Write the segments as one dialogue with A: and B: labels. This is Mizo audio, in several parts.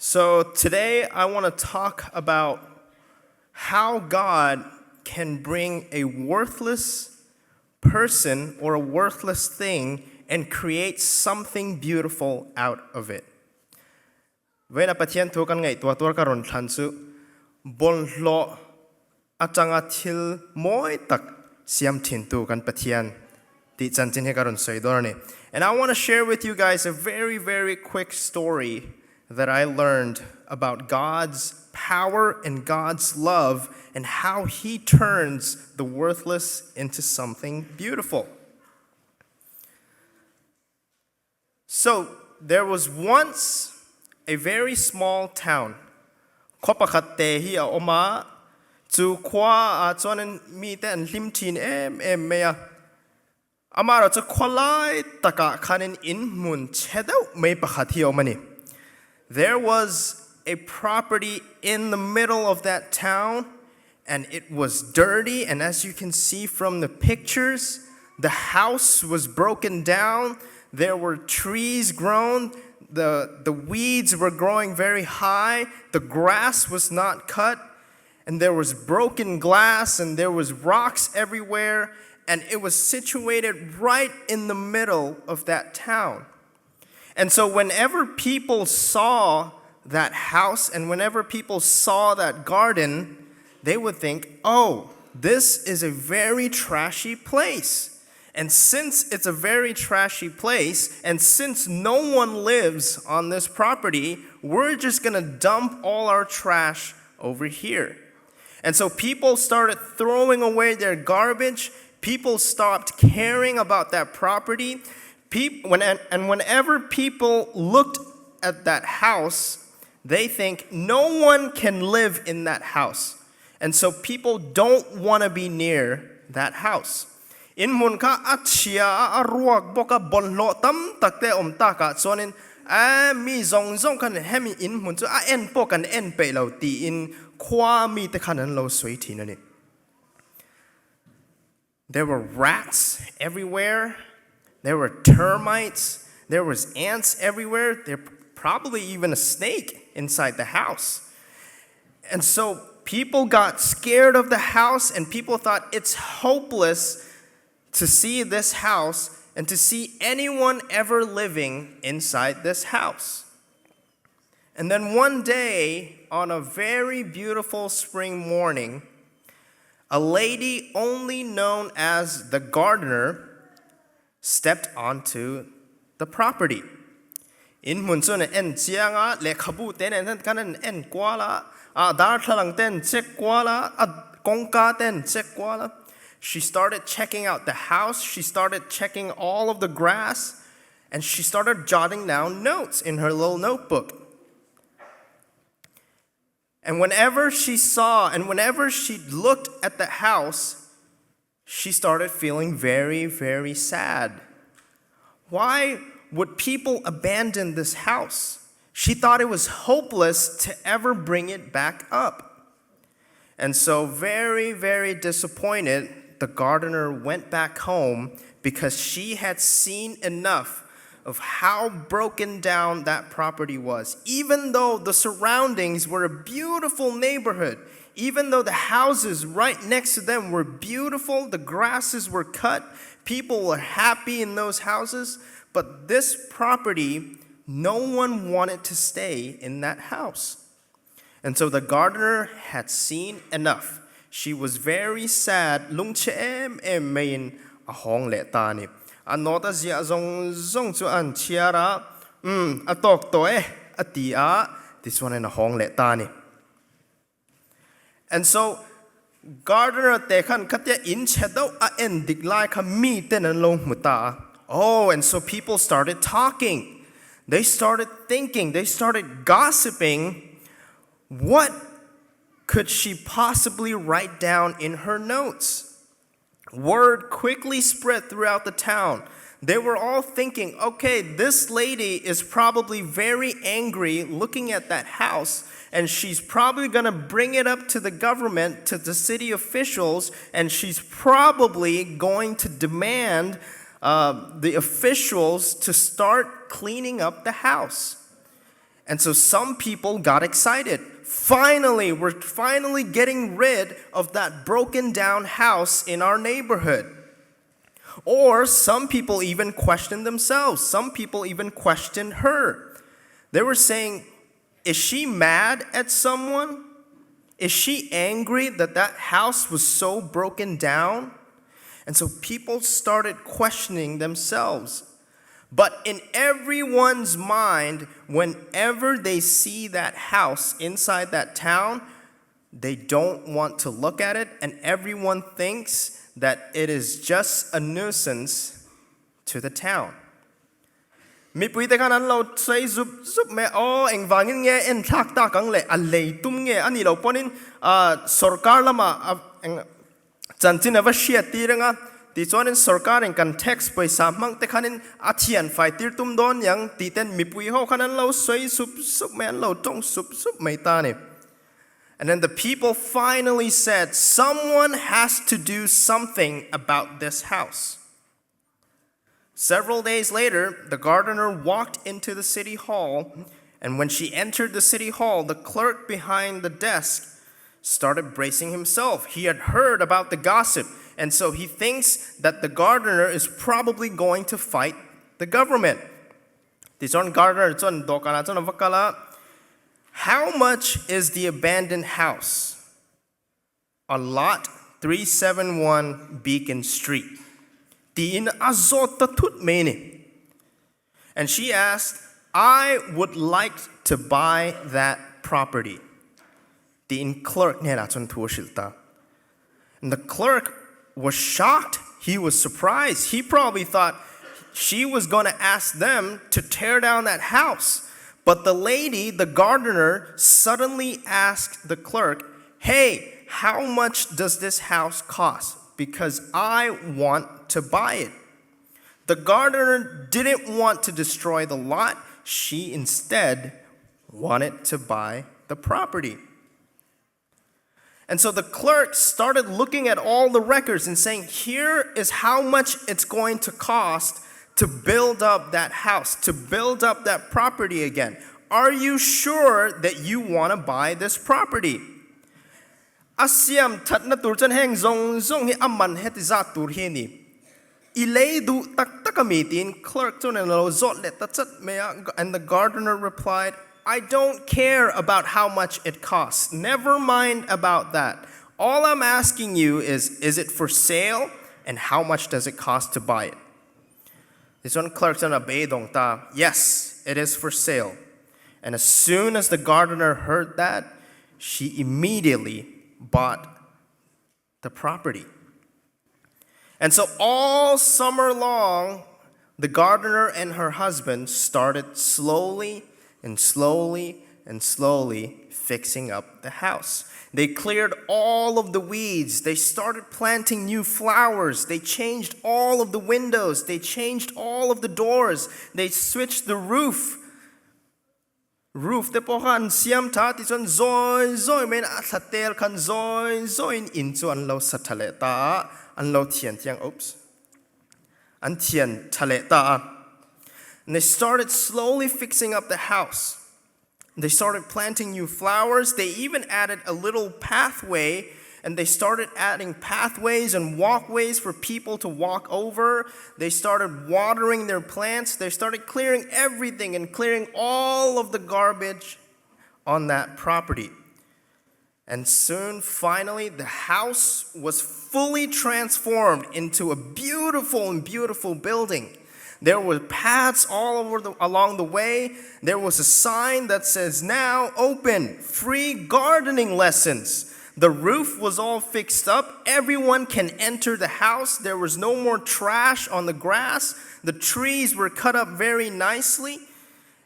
A: So today I want to talk about how God can bring a worthless person or a worthless thing and create something beautiful out of it. Vena Pathian thu kan ngaihtuah tur ka rawn thlan chu bawlhhlawh atanga thil mawi tak siam thintu kan Pathian tih chanchin hi ka rawn sawi dawn a ni. And I want to share with you guys a very, very quick story that I learned about God's power and God's love and how he turns the worthless into something beautiful. So there was once a very small town. Khaw pakhat te hi a awm a, chu khua ah chuanin mite an hlim thin em em mai a. Amaherawhchu chu khua lai takah khanin in hmun chhe deuh mai pakhat hi a awm a ni. There was a property in the middle of that town and it was dirty and as you can see from the pictures, the house was broken down, there were trees grown, the, the weeds were growing very high, the grass was not cut, and there was broken glass and there was rocks everywhere, and it was situated right in the middle of that town. And so whenever people saw that house and whenever people saw that garden, they would think, oh, this is a very trashy place. And since it's a very trashy place, and since no one lives on this property, we're just gonna dump all our trash over here. And so people started throwing away their garbage. People stopped caring about that property. When, and whenever people looked at that house, they think no one can live in that house. And so people don't want to be near that house. In hmun kha a chhia a, a ruak bawk a, bawlhhlawh tam tak te awm takah chuanin a mi zawng zawng khan hemi in hmun chu a en pawh kan en peih lo tiin khua mite khan an lo sawi thin a ni. There were rats everywhere. There were termites. There was ants everywhere. There probably even a snake inside the house. And so people got scared of the house and people thought it's hopeless to see this house and to see anyone ever living inside this house. And then one day, on a very beautiful spring morning, a lady only known as the gardener stepped onto the property. In hmun chuan an en chiang a, lehkhabu te nen hian khan an en kual a, a darthlalang te an check kual a, a kawngka te an check kual a. She started checking out the house, she started checking all of the grass, and she started jotting down notes in her little notebook. And whenever she saw and whenever she looked at the house, she started feeling very, very sad. Why would people abandon this house? She thought it was hopeless to ever bring it back up. And so, very, very disappointed, the gardener went back home because she had seen enough of how broken down that property was. Even though the surroundings were a beautiful neighborhood, even though the houses right next to them were beautiful, the grasses were cut, people were happy in those houses, but this property, no one wanted to stay in that house. And so the gardener had seen enough. She was very sad, lungchhe em em maiin a hawng leh ta a ni. A note a ziah zawng zawng chu a han chhiar a, Umm, a tawk tawh e, a ti a, tichuanin a hawng leh ta a ni. And so gardener te khan khatia in chhe deuh a en dik lai kha mi ten an lo hmu ta a. Oh, and so people started talking. They started thinking, they started gossiping. What could she possibly write down in her notes? Word quickly spread throughout the town. They were all thinking, okay, this lady is probably very angry looking at that house, and she's probably gonna bring it up to the government, to the city officials, and she's probably going to demand the officials to start cleaning up the house. And so some people got excited. Finally, we're finally getting rid of that broken down house in our neighborhood. Or some people even questioned themselves. Some people even questioned her. They were saying, Is she mad at someone? Is she angry that that house was so broken down? And so people started questioning themselves. But in everyone's mind, whenever they see that house inside that town, they don't want to look at it, and everyone thinks that it is just a nuisance to the town. Mipui te khan an lo sawi zup zup mai a, Aw, engvangin nge en thlak tak ang le, a lei tum nge a nih loh pawhin sorkar lamah a eng chanchin a va hriat tir ang a, tichuanin sorkarin kan tax pawisa hmang te khanin a thian fai tir tum dawn niang tih ten mipui ho khan an lo sawi sup sup mai, an lo tawng sup sup mai ta a ni. And then the people finally said, Someone has to do something about this house. Several days later, the gardener walked into the city hall, and when she entered the city hall, the clerk behind the desk started bracing himself. He had heard about the gossip, and so he thinks that the gardener is probably going to fight the government. Tichuan gardener chuan dawhkanah chuan a va kal a, How much is the abandoned house on lot 371 Beacon Street? tiin a zawt ta thut mai a ni. And she asked, I would like to buy that property. Tiin clerk hnenah chuan thu a hrilh ta. And the clerk was shocked. He was surprised. He probably thought she was going to ask them to tear down that house. But the lady, the gardener, suddenly asked the clerk, Hey, how much does this house cost? Because I want to buy it. The gardener didn't want to destroy the lot. She instead wanted to buy the property. And so the clerk started looking at all the records and saying, Here is how much it's going to cost to build up that house, to build up that property again. Are you sure that you want to buy this property? A siam thatna tur chuan heng zawng zawng hi a man heti zat tur hi a ni. I lei duh tak tak a mi tiin clerk chuan a lo zawt leh ta chat mai a and the gardener replied, I don't care about how much it costs, never mind about that. All I'm asking you is, is it for sale and how much does it cost to buy it? Tichuan clerk chuan a beidawng ta, Yes, it is for sale. And as soon as the gardener heard that, she immediately bought the property. And so all summer long, the gardener and her husband started slowly and slowly and slowly fixing up the house. They cleared all of the weeds. They started planting new flowers. They changed all of the windows. They changed all of the doors. They switched the roof. Roof te pawh kha an siam tha tichuan zawi zawi maiin a thla tel khan zawi zawiin in chu an lo sa tha leh ta a, an lo thian thiang, oops, an thian tha leh ta a. And they started slowly fixing up the house. They started planting new flowers. They even added a little pathway and they started adding pathways and walkways for people to walk over. They started watering their plants. They started clearing everything and clearing all of the garbage on that property. And soon, finally, the house was fully transformed into a beautiful and beautiful building. There were paths all over the, along the way. There was a sign that says, Now open, free gardening lessons. The roof was all fixed up. Everyone can enter the house. There was no more trash on the grass. The trees were cut up very nicely.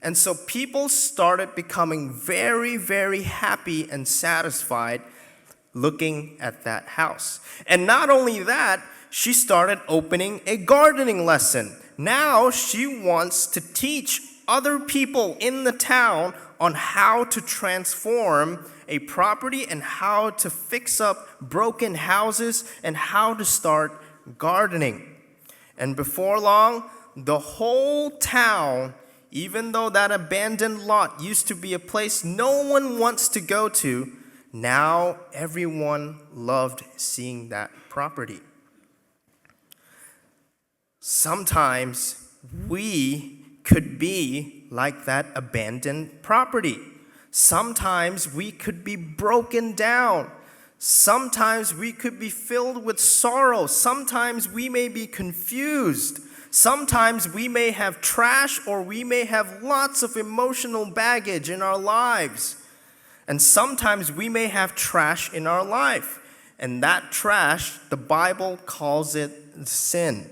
A: And so people started becoming very, very happy and satisfied looking at that house. And not only that, she started opening a gardening lesson. Now she wants to teach other people in the town on how to transform a property and how to fix up broken houses and how to start gardening. And before long, the whole town Even though that abandoned lot used to be a place no one wants to go to, now everyone loved seeing that property. Sometimes we could be like that abandoned property. Sometimes we could be broken down. Sometimes we could be filled with sorrow. Sometimes we may be confused. Sometimes we may have trash or we may have lots of emotional baggage in our lives. And sometimes we may have trash in our life. And that trash, the Bible calls it sin.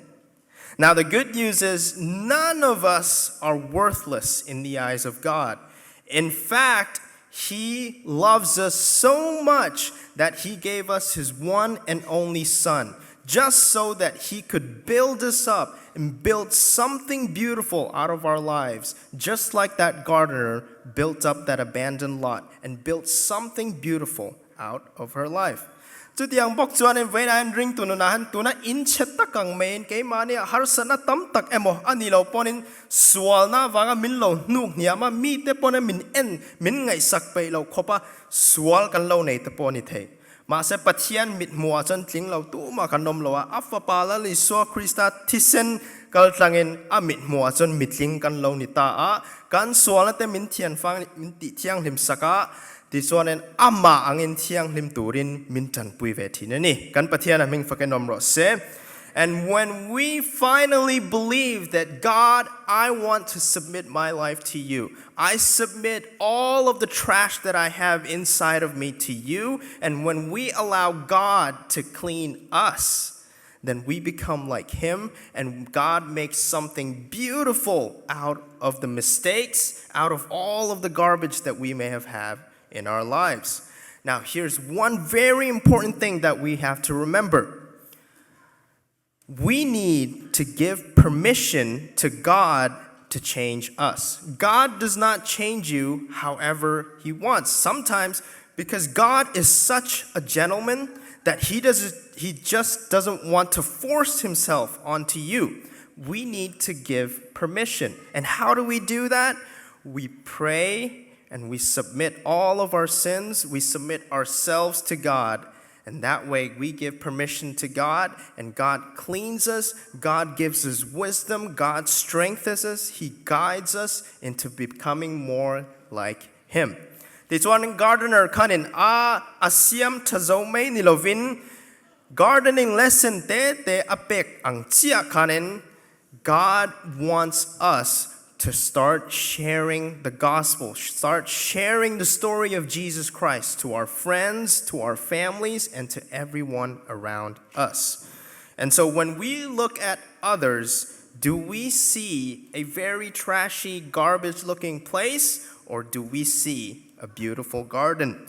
A: Now, the good news is none of us are worthless in the eyes of God. In fact, He loves us so much that He gave us His one and only Son, just so that He could build us up and build something beautiful out of our lives, just like that gardener built up that abandoned lot and built something beautiful out of her life. Chutiang bawk chuanin vawiinah hian ringtu nunah hian tuna in chhe tak ang maiin keimahni harsatna tam tak emaw a ni lo pawnin sualna avanga min lo hnuk hniam a, mite pawna min en min ngaihsak peih lo khawpa sual kan lo nei te pawh a ni thei. Mahse Pathian mithmuhah chuan tling lo tumah kan awm lo a, a Fapa Lal Isua Krista thisen kal tlangin a mithmuhah chuan mitling kan lo ni ta a, kan sualna te min thianfang min tih thianghlim sak a, Tichuanin amah angin thianghlim turin min tanpui ve thin a ni. Kan Pathian a hming fakin awm rawh se. And when we finally believe that God, I want to submit my life to you. I submit all of the trash that I have inside of me to you. And when we allow God to clean us, then we become like him and God makes something beautiful out of the mistakes, out of all of the garbage that we may have had in our lives. Now, here's one very important thing that we have to remember. We need to give permission to God to change us. God does not change you however he wants. Sometimes because God is such a gentleman that he does he just doesn't want to force himself onto you. We need to give permission. And how do we do that? We pray and we submit all of our sins, we submit ourselves to God. And that way we give permission to God, and God cleans us, God gives us wisdom, God strengthens us, He guides us into becoming more like Him. Tichuan gardener khanin a a siam tha zo mai ni lovin gardening lesson te te a pek ang chiah khanin God wants us to start sharing the gospel, start sharing the story of Jesus Christ to our friends, to our families, and to everyone around us. And so when we look at others, do we see a very trashy, garbage looking place, or do we see a beautiful garden?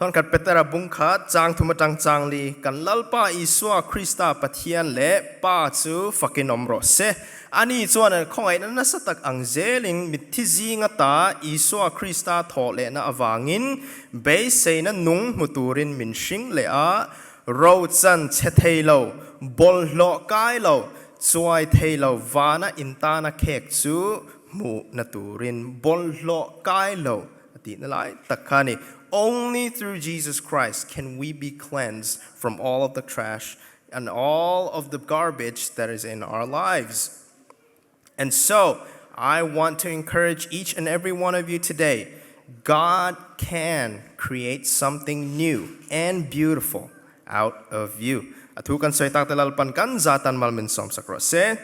A: Thawnkhat Petera bung kha chang thum atang chang li kan Lalpa Isua Krista Pathian leh Pa chu fakin awm rawh se. Ani chuan an khawngaihna nasa tak ang zelin mitthi zing ata Isua Krista thawh lehna avangin beiseina nung hmu turin min hring leh a, ro chan chhe thei lo, bawlhhlawh kai lo, chuai thei lo vana intana khek chu hmuhna turin bawlhhlawh kai lo a tihna lai tak kha a ni. Only through Jesus Christ can we be cleansed from all of the trash and all of the garbage that is in our lives. And so, I want to encourage each and every one of you today God can create something new and beautiful out of you. A thu kan sawi tak te Lalpan kan zatan mal min sawm sak rawh se.